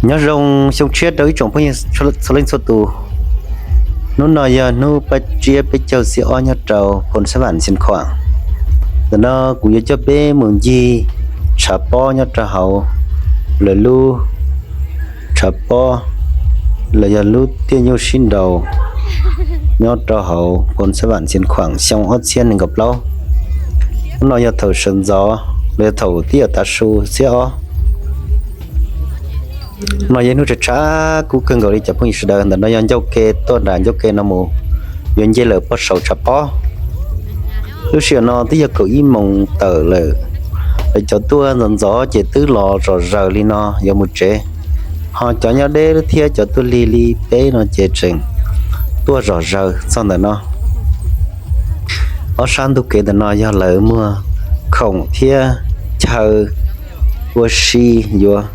Nyob zoo xyoo tshiab rau ib tsoom phooj ywg txhua leej txhua tus. Hnub no yog hnub paj tsiab peb caug xiab ob nyob rau Phoos Xab Vam Xiav Khuam. Ntawm no kuv yuav coj peb mus ncig tshav pob nyob rau hauv lawv lub tshav pob los yog lub tiaj nyuj sib nraus nyob rau hauv Phoos Xab Vam Xiav Khuam xyoo ob txhiab nees nkaum plaub. Hnub no yog thaum sawv ntxov los yog thaum twb yuav tav su xiab ob. No yog hnub tshav tshav kub kawg nkaus li cov phooj ywg sawv daws. Ntawm no yog ncauj ke tuaj nram ncauj ke no mus yuav nce lawm pem saum tshav pob. Lub sij hawm no twb yog kaum ib moos tawm lawm. Lawv cov tuaj ntxov ntxov ces twb los zom zaws li no yuav mus tsev, ho cov nyob deb thiab cov tuaj lig li peb no ces tseem tuaj zom zaws txog ntawm no. Ob sab ntug kev ntawm no yog lawv muag khoom thiab chaw ua si, yuav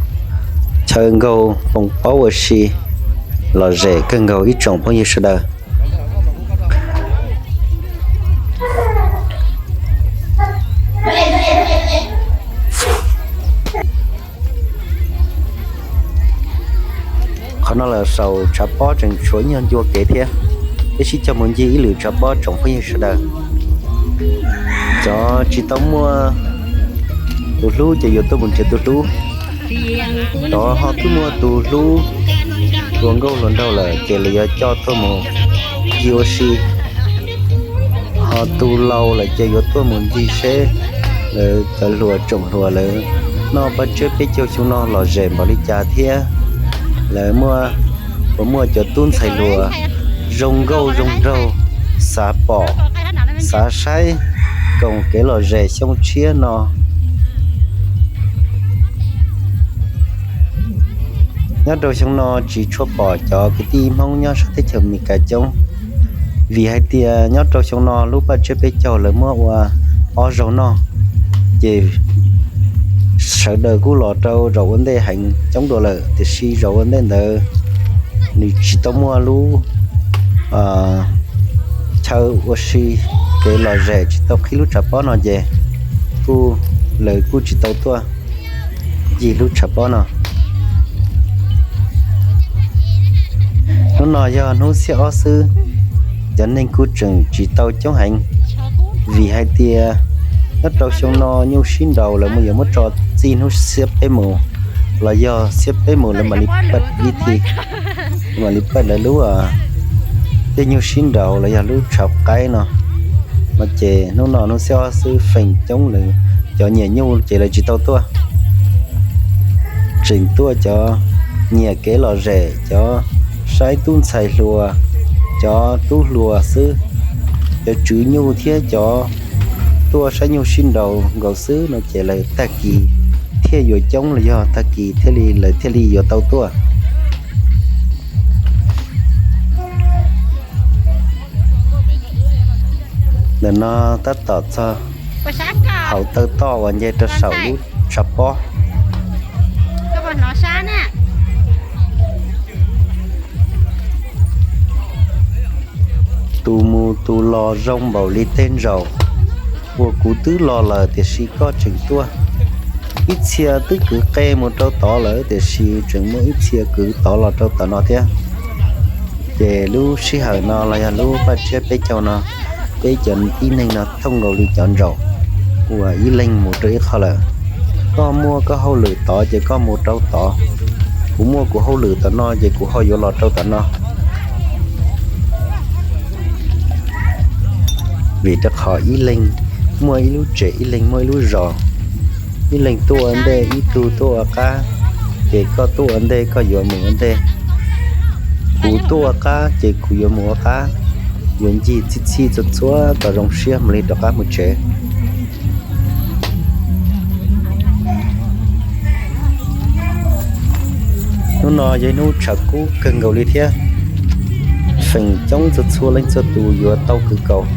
chaw nkaug poo paub ua si lom zem kawg nkaus ib tsoom phooj ywg sawv daws. Qhov no los saum tshav pob tseem tshuav ib nyuag ncua kev thiab, peb sib cog mus ncig ib lwm tshav pob tsoom phooj ywg sawv daws. Cov tsis tau muaj tus hlub ces yuav tuaj mus nrhiav tus hlub, cov ho twb muaj tus hlub hluas nkauj hluas nraug lawm ces lawv yuav coj tuaj mus ncig ua si, ho tus laus lawm ces yuav tuaj mus ncig seb lawv cov hluas tsoom hluas lawv noj paj tsiab peb caug xyoo no lom zem npaum li cas thiab lawv muaj, puas muaj cov tub ntxhais hluas zoo nkauj zoo nraug xav pom xav saib koom kev lom zem xyoo tshiab no. Nyob rau xyoo no tsis tshua pom cov kwv tij Hmoob nyob sab teb chaws Amelikas coob, vim hais tias nyob rau xyoo no lub paj tsiab peb caug lawv muab ua ob zaug noj, ces sawv daws kuj los rau zaum ua ntej heev coob dua lawm, tiam sis zaum ua ntej ntawd nws tsis tau muaj lub chaw ua si, kev lom zem tsis tau qhib lub tshav pob no ces kuj, lawv kuj tsis tau tuaj ncig lub tshav pob no. Hnub no yog hnub xiab ob xwb, cov neeg kuj tseem tsis tau coob heev, vim hais tias nyob rau xyoo no nyuj sib nraus lawv mus yuav muab tso txij hnub xiab peb mus, los yog xiab peb mus lawv mam li paj ib thi, mam li paj lawv lub tiaj nyuj sib nraus los yog lub tshav qaib no. No ces hnub no hnub xiab ob xwb feem coob lawv cov nyiam nyuj ces lawv tsis tau tuaj, tseem tuaj cov nyiam kev lom zem, cov saib tub ntxhais hluas, cov tub hluas xwb. Cov tswv nyuj thiab cov tuaj saib nyuj sib nraus nkaus xwb no ces lawv tag kis thiaj yuav coob los yog tag kis thiaj li lawv thiaj li yuav tau tuaj. Ntawm no tab tom txog hauv taw toj uas nce rau saum lub tshav pob. Tus mus tus los zoo npaum li tej zaum uas kuv twb los lawm tiam sis koj tseem tuaj. Ib txhia twb kwv qe mus rau tod lawm tiam sis tseem muaj ib txhia kwv tod los rau tom no thiab. Ces lub sij hawm no los yog lub paj tsiab peb caug no, peb cov tib neeg no thooj nkaus li cov ntsaum uas ib leeg mus rau ib qho lawm. Koj muaj koj hauj lwm tod ces koj mus rau tod, kuv muaj kuv hauj lwm tom no ces kuv ho yuav los rau tom no. Vim rau qhov ib leeg muaj ib lub tsev, ib leeg muaj ib lub zos, ib leeg tuaj ua ntej ib tug tuaj ua qab, ces koj tuaj ua ntej koj yuav mus ua ntej, kuv tuaj ua qab ces kuv yuav mus ua qab, yuav ncig txhij txhij txhua txhua kom zoo siab mam li rov qab mus tsev. Hnub no yog ib hnub tshav kub kawg nkaus li thiab, feem coob txhua txhua leej txhua tus yuav tau kwv kaus,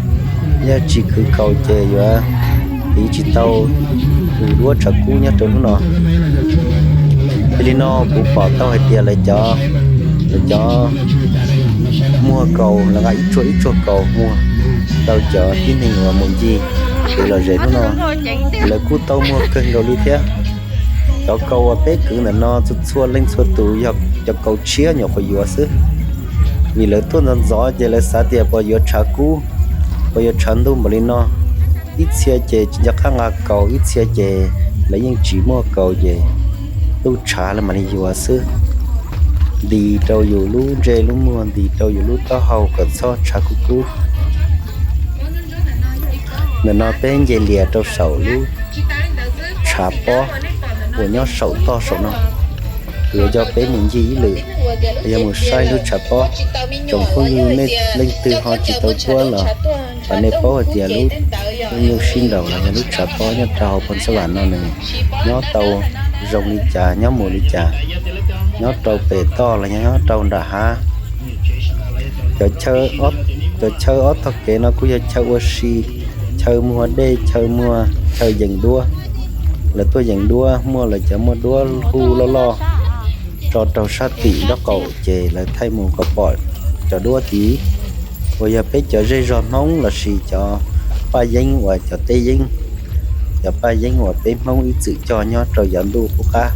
yog tsis kwv kaus ces yuav tiv tsis tau tus duab tshav kub nyob rau hnub no. Yog li no kuv pom tau hais tias lawv cov, lawv cov muag kaus, lawv nqa ib tsuag ib tsuag kaus muag rau cov tib neeg uas mus ncig kev lom zem hnub no, lawv kuj tau muag kawg nkaus li thiab. Cov kaus uas peb kwv ntawm no txhua txhua leej txhua tus yog cov kaus tshiab nyuam qhuav yuav xwb, vim lawv tuaj ntxov ntxov ces lawv xav tias puas yuav tshav kub, puas yuav tshav ntuj npaum li no. Ib txhia ces tsis nco qab nqa kaus, ib txhia ces lawv yeej tsis muaj kaus ces ntuj tshav lawv mam li yuav xwb. Ntis rau yus lub ntsej lub muag, ntis rau yus lub taub hau kom txhob tshav kub kub. Ntawm no peb nce lias rau saum lub tshav pob uas nyob saum toj saum no. Kuv yuav coj peb mus ncig ib lwm, yog mus saib lub tshav pob. Tsoom phooj ywg nej leej twg ho tsis tau tuaj los, nej paub hais tias lub nyuj sib nraus los yog lub tshav pob nyob rau hauv Phoos Xab Vam no nws nyob tau zoo li cas, nyob mus li cas, nyob rau pem toj los yog nyob rau nram hav. Cov chaw ob tog kev no kuj yog chaw ua si, chaw muag dej, chaw muag, chaw yees duab. Lawv tuaj yees duab, muaj lawv cov muaj duab hu loj loj tso rau sab tim nraub qaum ces lawv thaij mus kom pom cov duab tid. Uas yog peb cov zej zog Hmoob lossis cov paj yeeb uas cov teb yeeb, cov paj yeeb uas peb Hmoob ib txwm cog nyob rau yav ntuj qub qab.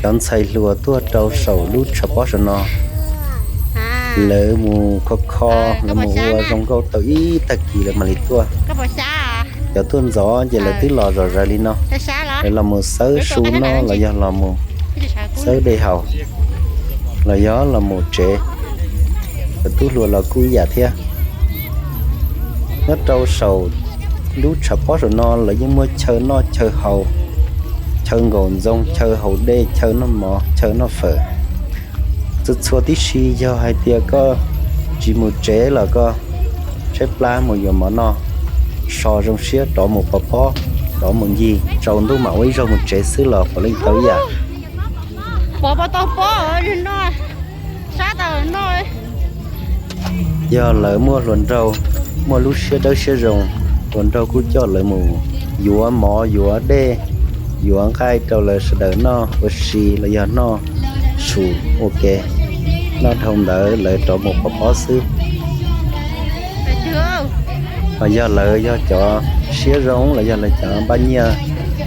Cov ntxhais hluas tuaj rau saum lub tshav pob saum no, lawv mus kho kho, lawv mus ua zoo nkauj tau ib tag kis lawv mam li tuaj. Cov tuaj ntxov ces lawv twb los zom zaws li no, lawv los mus xawb su noj los yog los mus xawb dej haus, los yog los mus tsev. Cov tub hluas los kuj ib yam thiab. Nyob rau saum lub tshav pob saum no lawv yeej muaj chaw noj chaw haus, chaw nkaum ntxoov, chaw haus dej, chaw noj mov, chaw noj fawm. Txhua txhua tib si yog hais tias koj tsis mus tsev los koj tshaib plab mus yuav mov noj, so zoo siab rov mus pov pob, rov mus ncig, tsaus ntuj mam ua ib zaug mus tsev xwb los puav leej tau ib yam. Yog lawv muaj hluas nraug, muaj lub siab dawb siab zoo, hluas nraug kuj coj lawv mus yuav mov yuav dej, yuav nqaij rau lawv sawv daws noj ua si los yog noj su ua ke. Noj dhau ntawd lawv rov mus pov pob xwb. Ho yog lawv yog cov siab zoo los yog lawv cov npaj nyiaj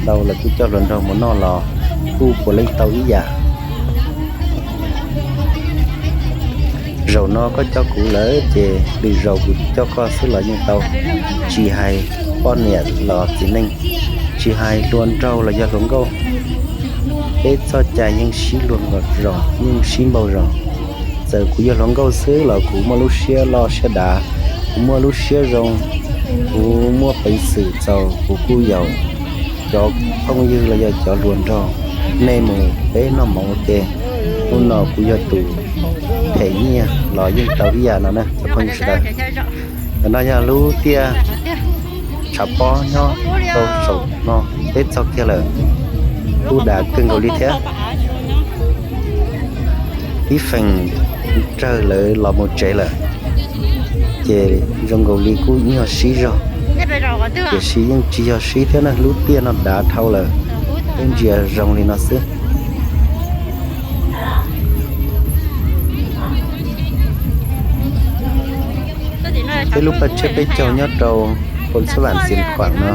ntau lawv kuj coj hluas nraug mus noj los kuj puav leej tau ib yam. Zaum no koj coj kuv lawm ces lwm zaus kuv coj koj xwb los yeej tau, tsis hais poj niam los txiv neej, tsis hais hluas nraug los yog hluas nkauj. Peb txoj cai yeej sib luag zos, yeej sib npaug zos. Txawm kuv yog hluas nkauj xwb los kuv muaj lub siab loj siab dav, kuv muaj lub siab zoo, kuv muaj peev xwm txaus kuv kuj yaum cov phooj ywg los yog cov hluas nraug, nej mus peb noj mov ua ke. Hnub no kuv yog tus them nyiaj los yeej tau ib yam no na cov phooj ywg sawv daws. Ntawm no yog lub tiaj tshav pob nyob rau saum no, peb txog kiag lawm, kuj dav kawg nkaus li thiab. Ib feem rawg lawv los mus tsev lawm, ces zoo nkaus li kuj nyuag sib zog, tiam sis yeej tsis yog sib thiab na, lub tiaj no dav dhau lawm, peb ntsia zoo li no xwb. Peb lub paj tsiab peb caug nyob rau Phoos Xab Vam Xiav Khuam no,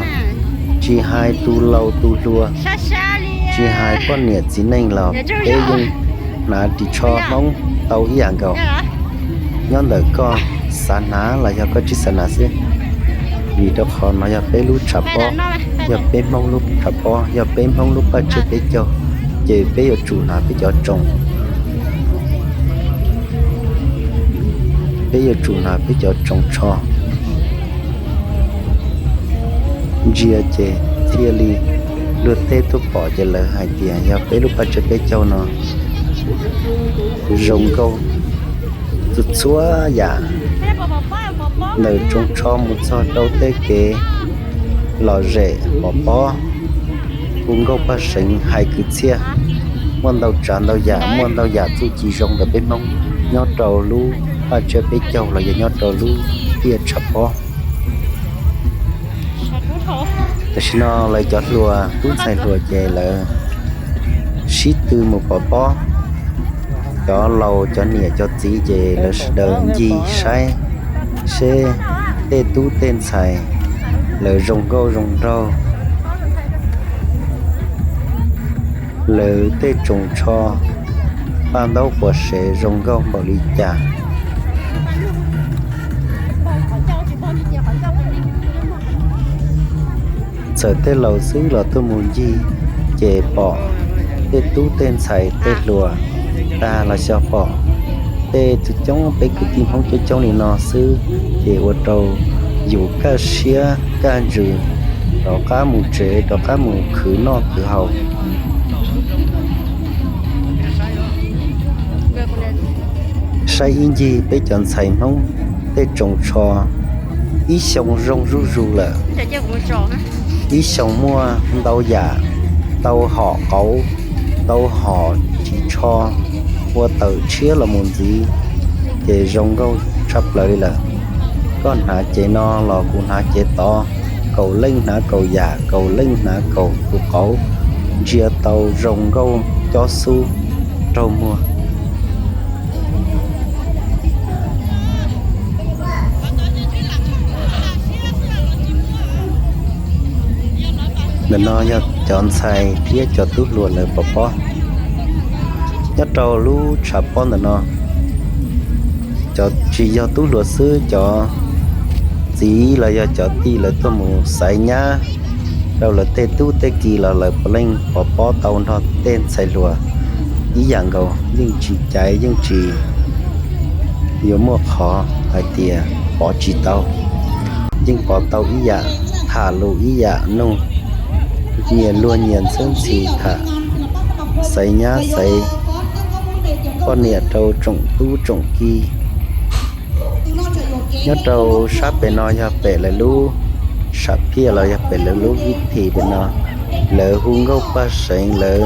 tsis hais tus laus tus hluas, tsis hais poj niam txiv neej los peb yeej hnav ris tsho Hmoob tau ib yam nkaus. Nyob ntawm koj xav hnav los yog koj tsis xav hnav xwb, vim rau qhov no yog peb lub tshav pob, yog peb Hmoob lub tshav pob, yog peb Hmoob lub paj tsiab peb caug, ces peb yuav tsum hnav peb cov tsoos, peb yuav tsum hnav peb cov tsoos tsho. Ntsia ces thiaj li luag tej tuaj pom ces lawv hais tias yog peb lub paj tsiab peb caug no zoo nkauj txhua txhua yam, ntawm tsoos tsho mus txog rau tej kev lom zem pov pob, hu nkauj paj seev hais kwv txhiaj, muaj ntau tsav ntau yam, muaj ntau yam txuj ci zoo ntawm peb Hmoob nyob rau lub paj tsiab peb caug los yog nyob rau lub tiaj tshav pob. Tam sim no lawv cov hluas, tub ntxhais hluas ces lawv sib tw mus pov pob. Cov laus cov niam cov txiv ces lawv sawv daws ncig saib Seb tej tub tej ntxhais lawv zoo nkauj zoo nraug, lawv tej tsoos tsho paj ntaub quas sev zoo nkauj npaum li cas. Txawm tej laus xwb los tuaj mus ncig ces pom tej tub tej ntxhais tej hluas tag los xyov pom tej coob coob peb kwv tij Hmoob coob coob li no xwb ces ua rau yus kaj siab kaj ntsws rov qab mus tsev rov qab mus khwv noj khwv haus. Saib ib ncig peb cov ntxhais Hmoob tej tsoos tsho ib xyoo zoo zuj zus lawm. Ib xyoo muaj ntau yam, tau hom qauv, tau hom ris tsho, ua tawm tshiab los mus ntxiv, ces zoo nkauj tshaj plaws li lawm. Koj hnav cev no los kuv hnav cev tod, kaum leej hnav kaum yam, kaum leej hnav kaum tus qauv, ntsia tau zoo nkauj cob xub raug muag. Ntawm no yog cov ntxhais thiab cov tub hluas lawv pov pob. Nyob rau lub tshav pob ntawm no, cov tsis yog tub hluas xwb, cov txiv los yog cov tij lawv tuaj mus xaiv nyab rau lawv tej tub tej ki los lawv puav leej pov pob tau nrog tej ntxhais hluas ib yam nkaus, yeej tsis caiv yeej tsis yuav muaj qhov hais tias pov tsis tau. Yeej pov tau ib yam, tham lus ib yam, nug nyias luag nyias ntxhwb ntxhi tham, xaiv nyab xaiv poj niam rau tsoom tub tsoom ki. Nyob rau sab pem no yog pem lawv lub sam phiaj los yog pem lawv lub vib thim pem no, lawv hu nkauj paj seev, lawv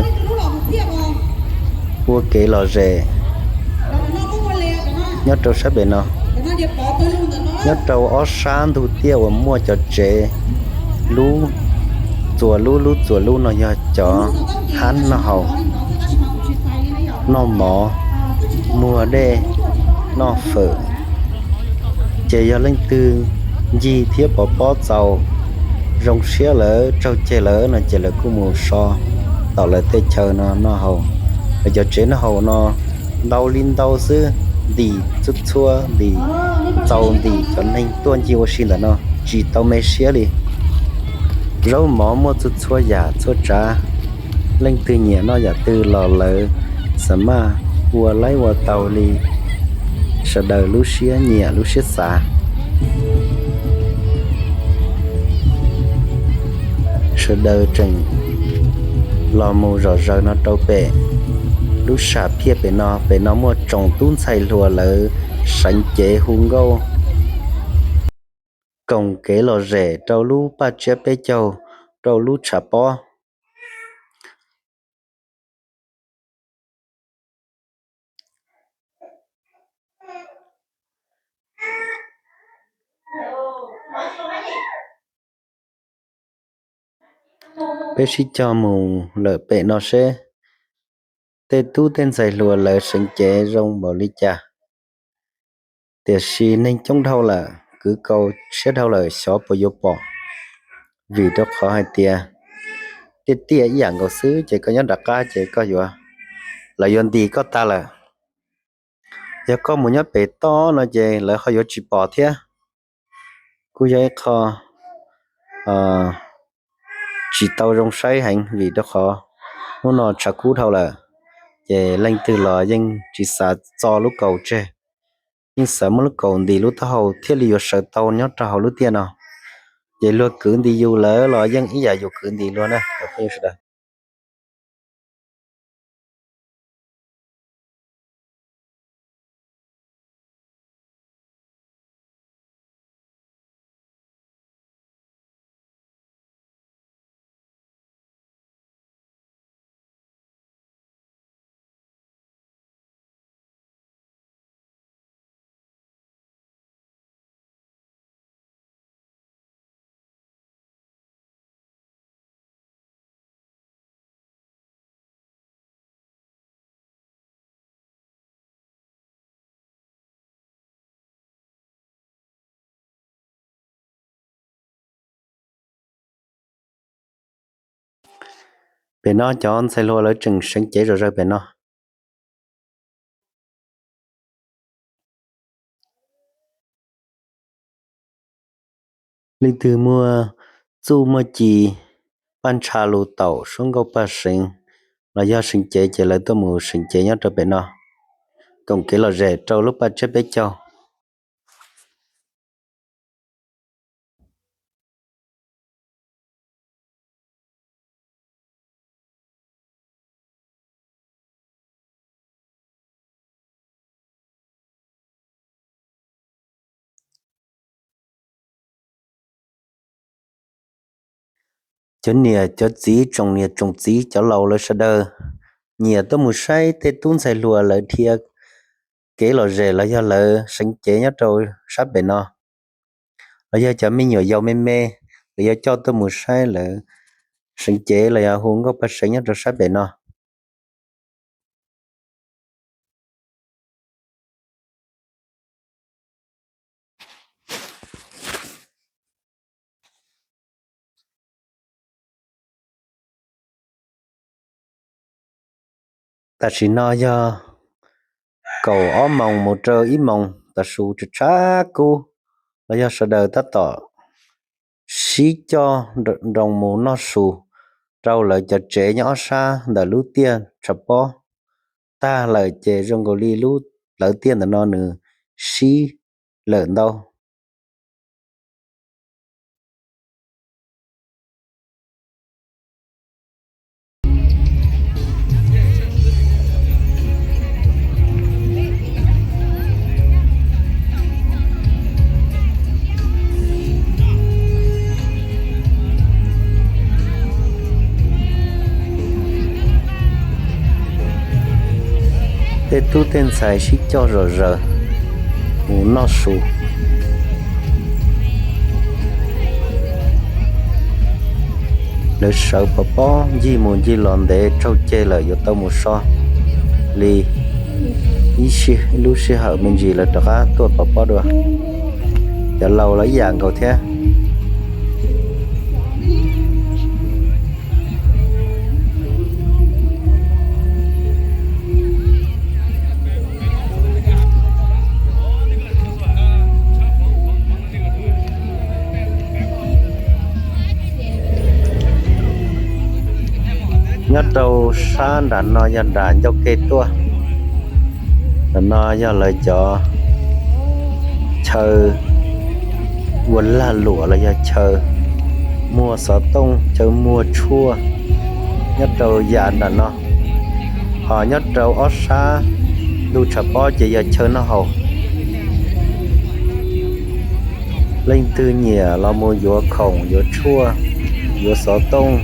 ua kev lom zem nyob rau sab pem no. Nyob rau ob sab ntug tiaj uas muaj cov tsev lub, txhua lub lub txhua lub no yog cov hab noj haus, noj mov, muag dej, noj fawm, ces yog leej twg ncig thiab pov pob txaus zoo siab lawm tsaug ceg lawm no ces lawv kuj mus so tom lawv tej chaw no noj haus. Lawv cov tsev noj haus no ntau li ntau xwb, ntim txhua txhua ntim, txaus ntim cov neeg tuaj ncig ua si ntawm no tsis tau me siab li. Zaub mov muaj txhua txhua yam txhua tsav, leej twg nyiam noj yam twg los lawv xa maj ua laib ua tau li sawv daws lub siab nyiam lub siab xav. Sawv daws tseem los mus zom zaws no rau pem lub sam phiaj pem no. Pem no muaj tsoom tub ntxhais hluas lawv seev cev hu nkauj koom kev lom zem rau lub paj tsiab peb caug, rau lub tshav pob. Peb sib cog mus lawm pem no seb tej tub tej ntxhais hluas lawv seev cev zoo npaum li cas. Tiam sis neeg coob dhau lawm, kwv kaus siab dhau lawm, xyov puas yuav pom, vim rau qhov hais tias tiaj tiaj ib yam nkaus xwb ces koj nyob nram qab ces koj yuav, lawv yuav ntis koj tag lawm. Yog koj mus nyob pem toj no ces lawv ho yuav tsis pom thiab. Kuj yog ib qho tsis tau zoo saib heev vim rau qhov hnub no tshav kub dhau lawm, ces leej twg los yeej tsis xav txo lub kaus tseg, yeej xav muab lub kaus ntis lub taub hau thiaj li yuav sawv tau nyob rau hauv lub tiaj no. Ces luag kwv ntis yus lawm los yeej ib yam yus kwv ntis luag na. Pem no cov ntxhais hluas lawv tseem seev cev zom zaws pem no. Leej twg muaj txuj muaj ci, paj ntsha lus taum, suab nkauj paj seev los yog seev cev ces lawv tuaj mus seev cev nyob rau pem no, koom kev lom zem rau lub paj tsiab peb caug. Cov niam cov txiv, tsoom niam tsoom txiv, cov laus lawv sawv daws nyiam tuaj mus saib tej tub ntxhais hluas lawv dhia kev lom zem los yog lawv seev cev nyob rau sab pem no, los yog cov me nyuam yaus me me, lawv yuav coj tuaj mus saib lawv seev cev los yog hu nkauj paj seev nyob rau sab pem no. Tam sim no yog kaum ob moos mus rau ib moos tav su, tshav tshav kub los yog sawv daws tab tom sib coj nroos mus noj su rau lawv cov tsev nyob ob sab ntawm lub tiaj tshav pob tag lawm ces zoo nkaus li lub plawv tiaj ntawm no nws sib lawm ntau. Tej tub tej ntxhais sib coj zom zaws mus noj su. Lawv sawv pov pob ncig mus ncig los ntev tsaug ceg lawm, yuav tau mus so li ib lub sij hawm me ntsis lawv rov qab tuaj pov pob dua. Cov laus los ib yam nkaus thiab. Nyob rau sab nram no yog nram ncauj ke tuaj. Nram no yog lawv cov chaw ua lag luam los yog chaw muag xov tooj, chaw muag tshuaj nyob rau yam nram no. Ho nyob rau ob sab ntug tshav pob ces yog chaw noj haus. Leej twg nyiam los mus yuav khoom, yuav tshuaj, yuav xov tooj,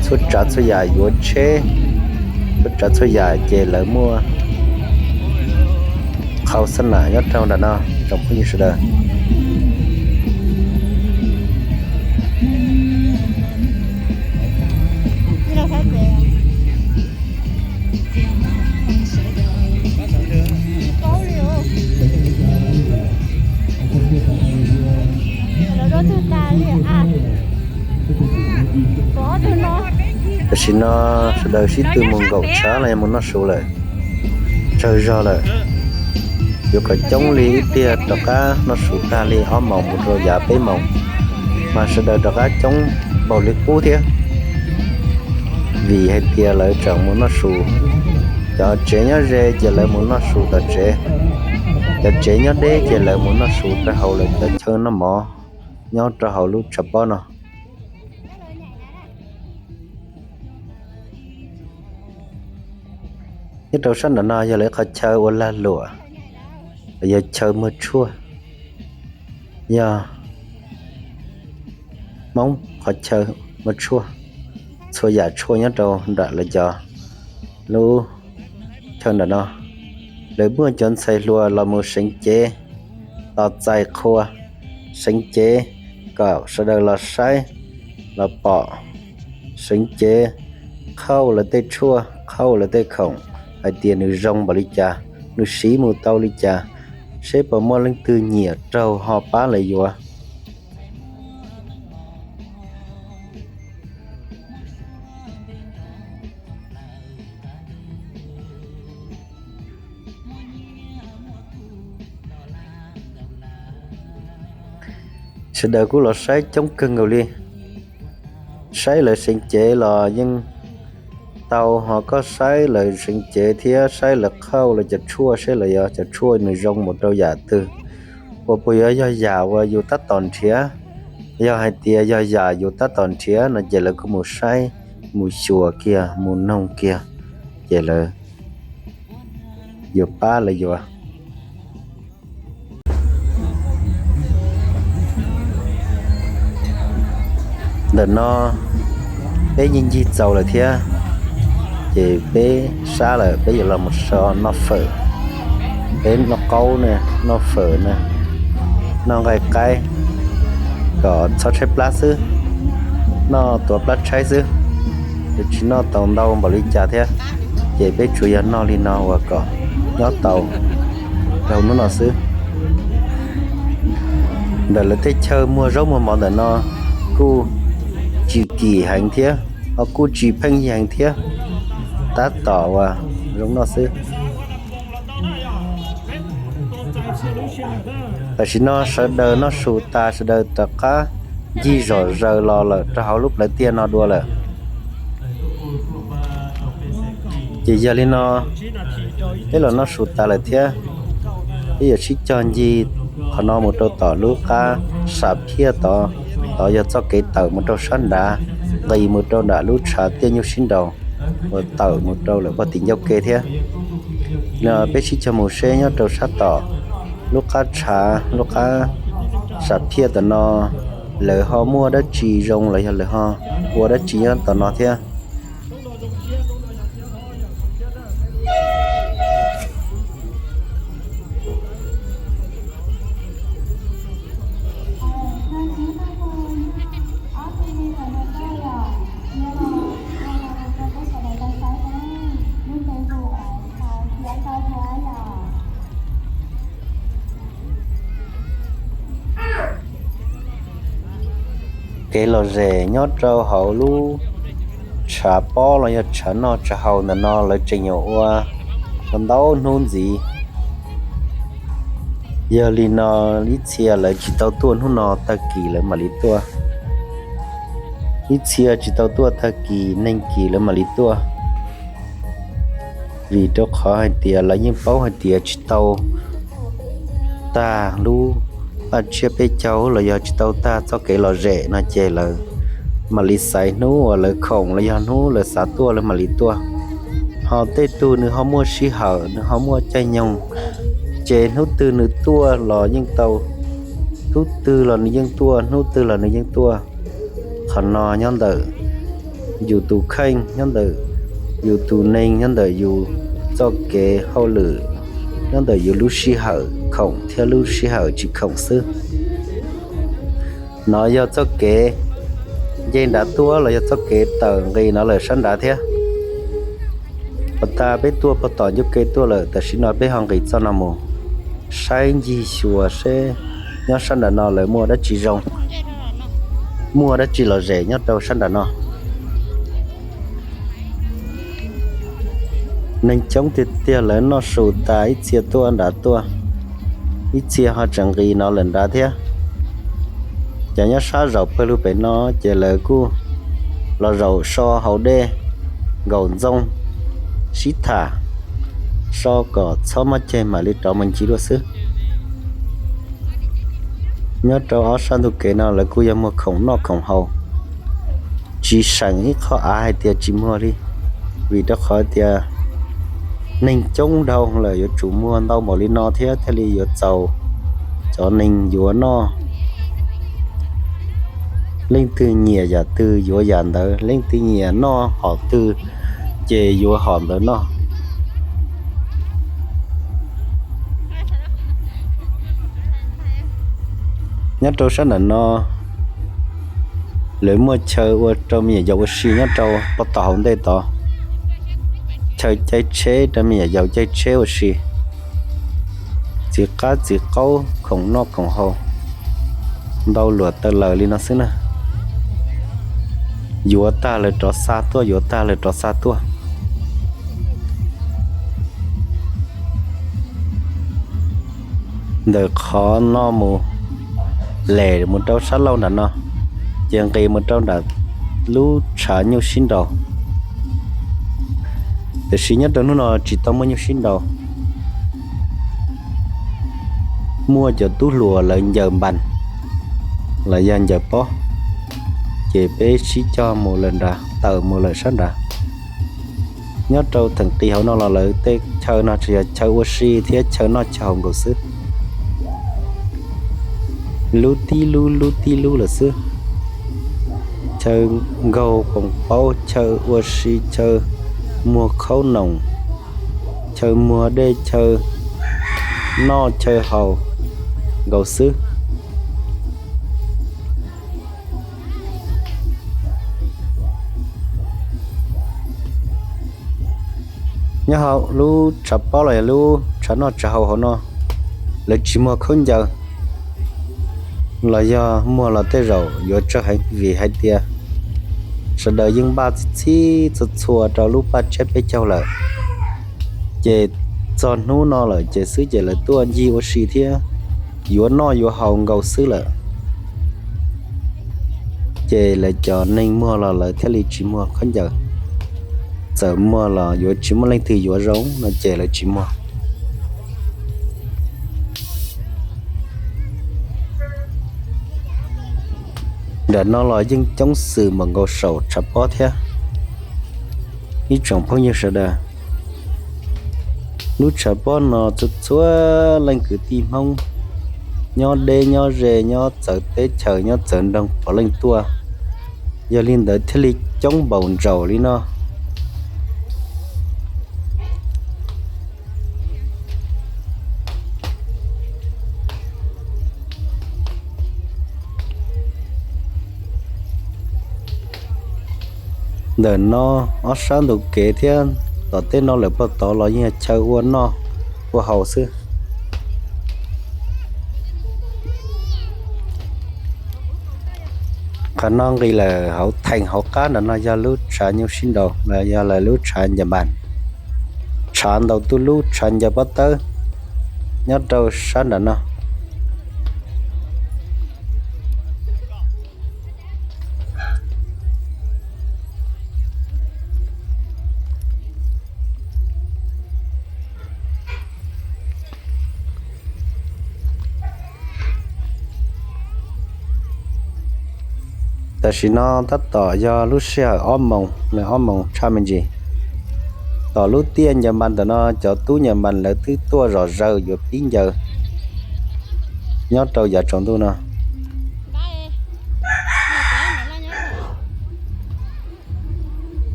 txhua tsav txhua yam, yuav tsheb, txhua tsav txhua yam ces lawv muaj qhau xab nam nyob rau nram no tsoom phooj ywg sawv daws. Tam sim no sawv daws sib tw mus nkaum tshav los yog mus noj su lawm, tsawg zog lawm. Yuav kom coob li ib tiag rov qab noj su tag li ob moos mus rau yav peb moos, mas sawv daws rov qab coob npaum li qub thiab. Vim hais tias lawv tseem mus noj su, cov tsev nyob ze ces lawv mus noj su tom tsev, cov tsev nyob deb ces lawv mus noj su rau hauv lawv cov chaw noj mov nyob rau hauv lub tshav pob no. Nyob rau sab nram no yog lawv qhov chaw ua lag luam, los yog chaw muag tshuaj, yog Hmoob qhov chaw muag tshuaj. Txhua yam tshuaj nyob rau nram lawv cov lub chaw nram no. Lawv muaj cov ntxhais hluas los mus seev cev, tos txais qhua, seev cev kom sawv daws los saib los pom, seev cev qhauj lawv tej tshuaj, qhauj lawv tej khoom hais tias nws zoo npaum li cas, nws siv mus tau li cas, seb puas muaj leej twg nyiam raug ho pab lawv yuav. Sawv daws kuj los saib coob kawg nkaus li. Saib lawv seev cev los yeej tau, ho koj saib lawv seev cev thiab saib lawv qhauj lawv cov tshuaj, saib lawv yuav cov tshuaj nws zoo mus rau yam twg, uas puas yuav yog yam uas yus tab tom nrhiav. Yog hais tias yog yam yus tab tom nrhiav no ces lawv kuj mus saib, mus xyuas kiag, mus noog kiag, ces lawv yuav pab lawv yuav. Ntawm no peb yeej ncig txaus lawm thiab, ces peb sab lawm peb yuav los mus so noj fawm. Peb noj qaub na, noj fawm na, noj nqaij qaib, kom txhob tshaib plab xwb, noj tuav plab tshaib xwb, tsis noj tau ntau npaum li cas thiab. Ces peb tsuas yog noj li no uas kom nyob tau rau hnub no xwb. Ntawm lawv tej chaw muag zaub muag mov ntawm no kuj tsis kim heev thiab, ho kuj tsis pheej yig heev thiab, tab tom uas zoo noj xwb. Tam sim no sawv daws noj su tas, sawv daws rov qab ncig zom zaws los lawm rau hauv lub plawv tiaj no dua lawm. Ces yog li no, peb los noj su tas lawm thiab, peb yuav sib cog ncig qhov no mus rau tom lub qab sam phiaj tod. Tod yog txoj kev tawm mus rau sab nrad, nqis mus rau nram lub tshav tiaj nyuj sib nraus, uas tawm mus rau lawm pog tim ncauj ke thiab. No peb sib cog mus seb nyob rau sab tom lub qab tshav, lub qab sam phiaj tom no, lawv ho muaj dab tsi zoo los yog lawv ho ua dab tsi nyob tom no thiab. Kev lom zem nyob rau hauv lub tshav pob los yog tshav noj tshav haus ntawm no lawv tseem yuav ua ntau hnub ntxiv. Yog li no, ib txhia lawv tsis tau tuaj hnub no, tag kis lawv mam li tuaj. Ib txhia tsis tau tuaj, tag kis neeg kis lawv mam li tuaj. Vim rau qhov hais tias lawv yeej paub hais tias tsis tau tag lub paj tsiab peb caug los yog tsis tau tag txoj kev lom zem no ces lawv mam li xaiv hnub uas lawv khoom los yog hnub lawv xav tuaj lawv mam li tuaj. Ho tej tug nws ho muaj sij hawm, nws ho muaj caij nyoog, ces hnub twg nws tuaj los yeej tau, hnub twg los nws yeej tuaj, hnub twg los nws yeej tuaj. Qhov no nyob ntawm yus tus kheej, nyob ntawm yus tus neeg, nyob ntawm yus txoj kev hauj lwm, nyob ntawm yus lub sij hawm khoom thiab lub sij hawm tsis khoom xwb. No yog txoj kev nce nrad tuaj los yog txoj kev tawm nqis no lawm sab nrad thiab. Puag ta peb tuaj puag tom ncauj ke tuaj lawm, tam sim no peb ho nqis txoj no mus saib ncig xyuas seb nyob sab nram no lawv muaj dab tsi zoo, muaj dab tsi lom zem nyob rau sab nram no. Neeg coob tiag tiag, lawv noj su tas ib txhia tuaj nrad tuaj, ib txhia ho tseem nqis no lawm nrad thiab. Cov nyob sab zaum pawg lug pem no ces lawv kuj los zaum so haus dej, nkaum ntxooj, sib tham, so kom txhob mob ceg mam li rov mus ncig dua xwb. Nyob rau ob sab ntug kev no lawv kuj yog muag khoom noj khoom haus, tsis seem ib qho av hais tias tsis muag li, vim rau qhov tias neeg coob dhau lawm yuav tsum muag ntau npaum li no thiab thiaj li yuav txaus cov neeg yuav noj. Leej twg nyiam yam twg yuav yam ntawd, leej twg nyiam noj hom twg ces yuav hom ntawd noj. Nyob rau sab nram no, lawv muaj chaw ua rau me nyuam yaus ua si nyob rau pem tom hauv ntej tod. Chaw caij tsheb rau me nyuam yaus caij tsheb ua si, txiv qab txiv qaub, khoom noj khoom haus, ntau luam taw lawm li no xwb na. Yuav tag lawv rov xa tuaj, yuav tag lawv rov xa tuaj. Ntawm qhov no mus les mus rau sab laug nram no, ces nqis mus rau nram lub tshav nyuj sib nraus. Tiam sis nyob rau hnub no tsis tau muaj nyuj sib nraus, muaj cov tub hluas lawv ncaws npas los yog ncaws pob, ces peb sib coj mus lawm nrad, tawm mus lawm sab nrad. Nyob rau theem qis hauv no los lawv tej chaw no tsuas yog chaw ua si thiab chaw noj chaw haus nkaus xwb. Lub tib lub lub tib lub lawm xwb. Chaw nkaug poos paub, chaw ua si, chaw muag khaub noom, chaw muag dej, chaw noj chaw haus nkaus xwb. Nyob hauv lub tshav pob los yog lub tshav noj tshav haus hauv no, lawv tsis muag khaub ncaws los yog muag los tej zaum yuav tsawg heev vim hais tias sawv daws yeej npaj txhij txhij txhua txhua rau lub paj tsiab peb caug lawm. Ces txog hnub no lawm ces xwb ces lawv tuaj ncig ua si thiab yuav noj yuav haus nkaus xwb lawm. Ces lawv cov neeg muag los lawv thiaj li tsis muag khaub ncaws. Txawm muag los yuav tsis muaj leej twg yuav zoo no ces lawv tsis muag. Nram no los yeej coob xwm npaum nkaus saum tshav pob thiab. Ib tsoom phooj ywg sawv daws, lub tshav pob no txhua txhua leej kwv tij Hmoob nyob deb nyob ze, nyob txawv teb chaws, nyob txawv nroog puav leej tuaj, yog li ntawd thiaj li coob npaum ntsaum li no. Ntawm no ob sab ntug kev thiab tom tej no lawm puag tod los yeej yog chaw ua noj ua haus xwb. Qhov no nqis lawm hauv theem hauv qab nram no yog lub tshav nyuj sib nraus los yog lawv lub tshav ncaws npas, tshav ntaus tuj lub, tshav ncaws pob tawb nyob rau sab nram no. Tam sim no tab tom yog lub sij hawm ob moos, ob moos tshaj me ntsis. Tom lub tiaj ncaws npas ntawm no cov tub ncaws npas lawv twb tuaj zom zaws yuav pib ncaws nyob rau yav tsaus ntuj no.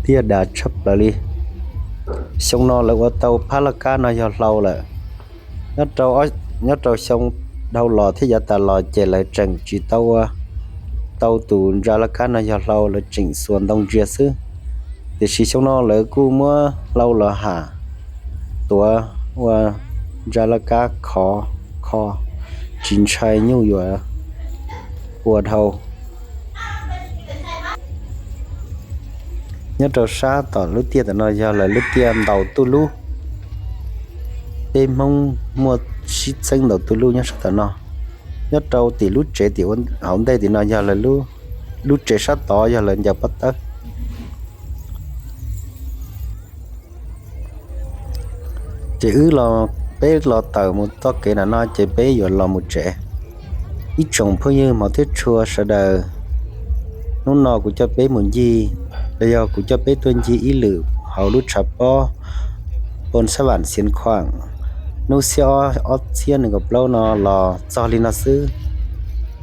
Tiaj dav tshaj plaws li. Xyoo no lawv ua tau phab laj kab no yog hlau lawm. Nyob rau xyoo dhau los thiab yav tas los ces lawv tseem tsis tau ua tau tus ntsa laj kab no yog hlau, lawv tseem xuas ntoo ntsia xwb. Tiam sis xyoo no lawv kuj muab hlau los ham tuav ua ntsa laj kab khov kho, tsis ntshai nyuj yuav ua dhau. Nyob rau sab tom lub tiaj ntawm no yog lawv lub tiaj ntaus tuj lub. Peb Hmoob muaj sib txheeb ntaus tuj lub nyob sab tom no. Nyob rau tim lub tsev tim hauv ntej tim no yog lawv lub tsev sab tod yog lawv ncaws pob tawb. Ces wb los, peb los tawm mus txoj kev nram no ces peb yuav los mus tsev. Ib tsoom phooj ywg hmov thiab tshua sawv daws, hnub no kuv coj peb mus ncig, los yog kuv coj peb tuaj ncig ib lwm hauv lub tshav pob Pon Xab Vam Xiav Khuam hnub xiab ob txhiab nees nkaum plaub no los txog li no xwb.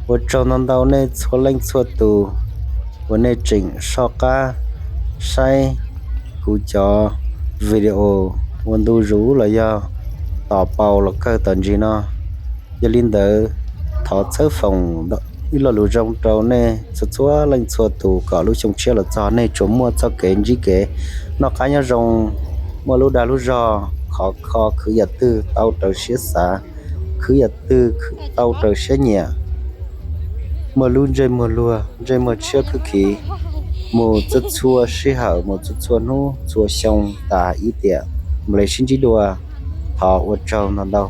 Ua tsaug ntau ntau nej txhua leej txhua tus uas nej tseem soj qab saib kuv cov video ua ntu zus los yog tos paus los kawg tom ntsis no. Yog li ntawd, thov txhawb foom ib lo lus zoo rau nej txhua txhua leej txhua tus kom lub xyoo tshiab los txog nej tsuas muaj txoj kev ntsib kev noj qab nyob zoo, muaj lub dag lub zog khov kho, khwv yam twg tau raws siab xav, khwv yam twg tau raws siab nyiam, muaj lub ntsej muag luag, ntsej muag tshiab khwb khiv mus txhua txhua sij hawm, mus txhua txhua hnub txhua xyoo tas ib tiam. Mam li sib ntsib dua, thov ua tsaug ntau ntau.